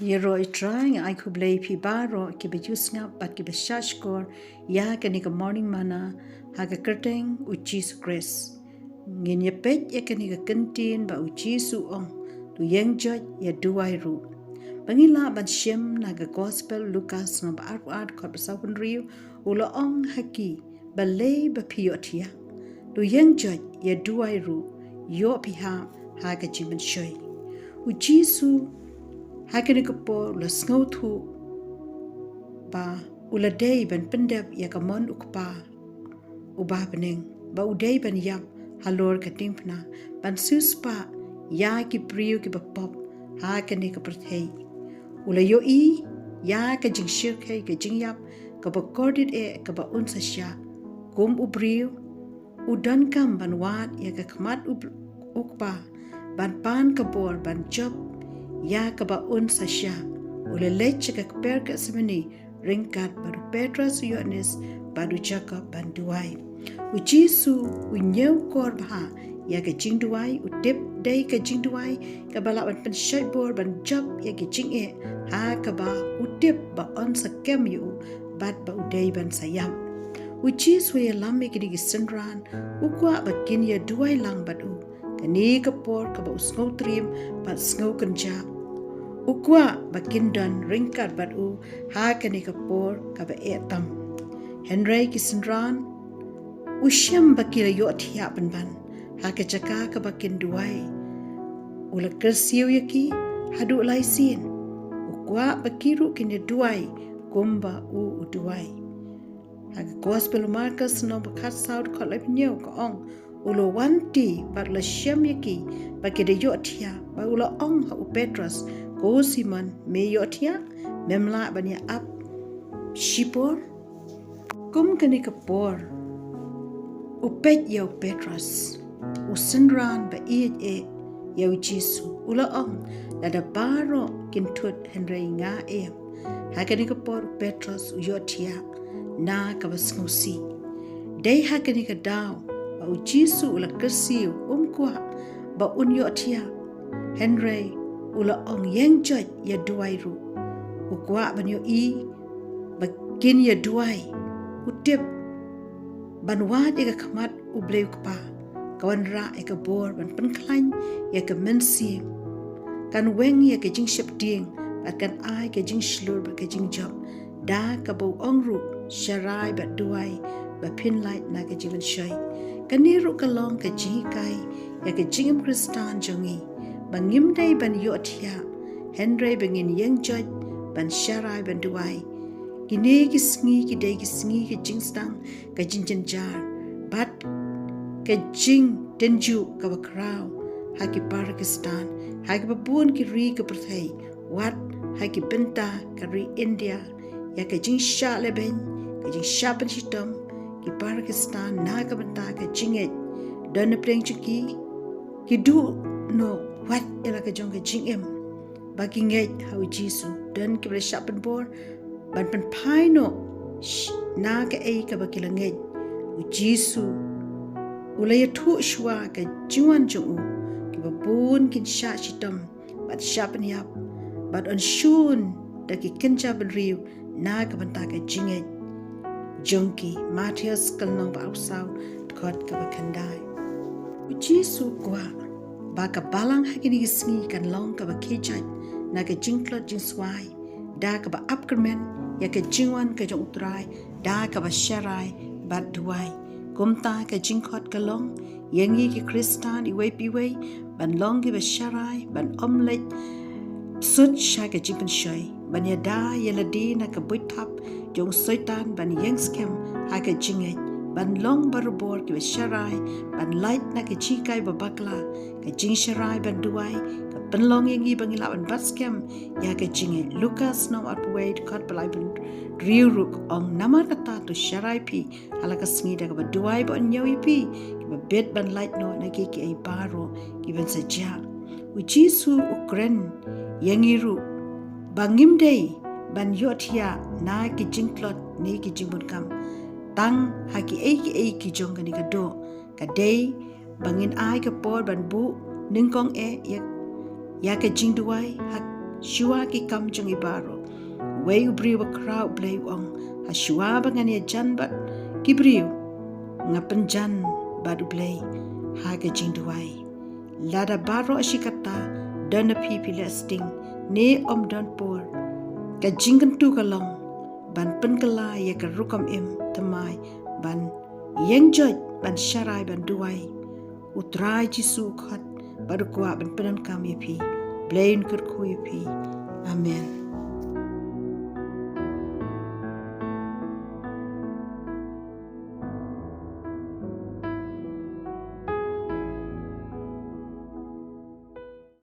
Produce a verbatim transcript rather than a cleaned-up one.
Ïaroh i Trai, nga ai khublei phi baroh kiba ïohsngew bad kiba shahshkor ïa kane ka Morning Manna ha ka kyrteng u Jisu Khrist. Ngin ïa peit ïa kane ka kyntien ba u Jisu u ong, to ïeng joit ïa duwai ruh. Ba ngin lah ban shem na ka Gospel Lukas lynnong ba arphew ar, dkhot ba sawphew hynriew, u la ong ha ki, balei ba phi ïohthiah? To ïeng joit ïa duwai ruh, ïoh phi hap ha ka jingmynshoi. U Jisu ha kane ka por u la sngewthuh ba u la dei ban pyndep ïa ka mon u Kpa uba ha bneng, ba u dei ban ïap halor ka diengphna, ban siewspah ïa ki briew kiba pop ha kane ka pyrthei. U la ïohi ïa ka jingshyrkhei ka jingïap kaba kordit eh kaba un sa shah. Kum u briew, u donkam ban wad ïa ka khmat u, u Kpa, ban pan ka bor ban jop ïa kaba un sa shah. U la leit sha ka kper Gethsemane ryngkat bad u Petros, u Ïoannis bad u Jakob ban duwai. U Jisu u ñiewkor bha ïa ka jingduwai, u tip dei ka jingduwai kaba lah ban pynshait bor ban jop ïa ki jingeh ha kaba u tip ba yn sa kem ïa u bad ba u dei ban sa ïap. U Jisu u ïalam ïa kine ki synran, u kwah ba kin ïa duwai lang bad u. Kane ka por kaba u sngewtriem bad sngewkynjah, u kwah ba kin don ryngkat bad u ha kane ka por kaba eh tam. Hynrei ki synran, u shem ba ki la ïohthiah pynban ha ka jaka kaba kin duwai. U la kyrsiew ïa ki haduh lai sien. U kwah ba ki ruh kin ïa duwai kumba u u duwai. Ha ka Gospel u Markos lynnong ba khatsaw, dkhot laiphew hynñiew ka ong, u la wanti bad u la shem ïa ki ba ki da ïohthiah, bad u la ong ha u Petros, ko Simon, me ïohthiah? Mem lah ban ïa ap shipor? Kum kane ka por, u peit ïa u Petros, u synran ba ïeit eh ïa u Jisu, u la ong, lada baroh kin thut hynrei nga em. Ha kane ka por u Petros u ïohthiah na kaba sngewsih. Dei ha kane ka daw ba u Jisu u la kyrsiew, um kwah ba un ïohthiah. Hynrei u la ong ïeng joit ïa duwai ruh. U kwah ban ïohi ba kin ïa duwai. U tip ban wad ïa ka khmat u Blei u Kpa ka wanrah ïa ka bor ban pynkhlaiñ ïa ka mynsiem. Kan weng ïa ka jingsheptieng bad kan ai ka jingshlur bad ka jingjop. Da kaba u ong ruh, sharai bad duwai ba phin lait na ka jingmynshoi. Kane ruh ka long ka jinghikai ïa ka jingim Khristan jong ngi, ba ngim dei ban ïohthiah, hynrei ba ngin ïeng joit ban sharai ban duwai. Kine ki sngi ki dei ki sngi ka jingsdang, ka jingjynjar bad ka jingtynjuh kaba khraw ha ki para Khristan, ha kiba bun ki ri ka pyrthei, wat ha ki bynta ka ri India, ïa ka jingshah lehbeiñ, ka jingshah pynshitom ki para Khristan na ka bynta ka jingngeit. Don na pdeng jong ki, ki duh noh wat ïa la ka jong ka jingim, ba ki ngeit ha u Jisu. Don kiba la shah pynbor ban pynphai noh sh-, na kaei kaba ki la ngeit. U Jisu u la ïathuh shuwa ka jingwan jong u, kiba bun kin shah shitom bad shah pynïap bad yn shun da ki kynja bynriew na ka bynta ka jingngeit jong ki. Mathaios ka lynnong ba arphew saw, dkhot kaba khyndai. U Jisu u kwah ba ka balang ha kine ki sngi kan long kaba khie jait na ka jingtlot jingswai, da kaba ap kyrmen ïa ka jingwan ka jong u Trai da kaba sharai bad duwai. Kumta ka jingkhot ka long ïa ngi ki Khristan iwei pa iwei ban long kiba sharai, ban ym leit sut sha ka jingpynshoi, ban ïada ïa lade na ka buit thap jong u Soitan, ban ïeng skhem ha ka jingngeit, ban long barabor kiba sharai, ban lait na ka jinghikai ba bakla. Ka jingsharai bad duwai ka pynlong ïa ngi ba ngi lah ban bat skhem ïa ka jingngeit. Lukas lynnong arphew wei, dkhot ba laiphew hynriew ruh ka ong, namar kata to sharai phi ha la ka sngi da kaba duwai ba yn ñiew ïa phi, kiba bit ban lait noh na kiei kiei baroh kiban sa jia. U Jisu u kren ïa ngi ruh ba ngim dei ban ïohthiah na ki jingtlot ne ki jingbun kam tang ha kiei kiei ki jong kane ka doh. Ka dei ba ngin ai ka por ban buh nyngkong eh ïa, ïa ka jingduwai ha, shuwa ki kam jong ngi baroh. Uwei u briew bakhraw, u Blei u ong, ha shuwa ba ngan ïajan bad ki briew, nga pynjan bad u Blei ha ka jingduwai. Lada baroh shi katta don na phi phi leh sting ne ym don por, ka jingkyntu ka long ban pynkylla ïa ka rukom im thymmai ban ïeng joit ban sharai ban duwai. U Trai Jisu u khot bad u kwah ban pyndonkam ïa phi. Blei un kyrkhu ïa phi. Amen.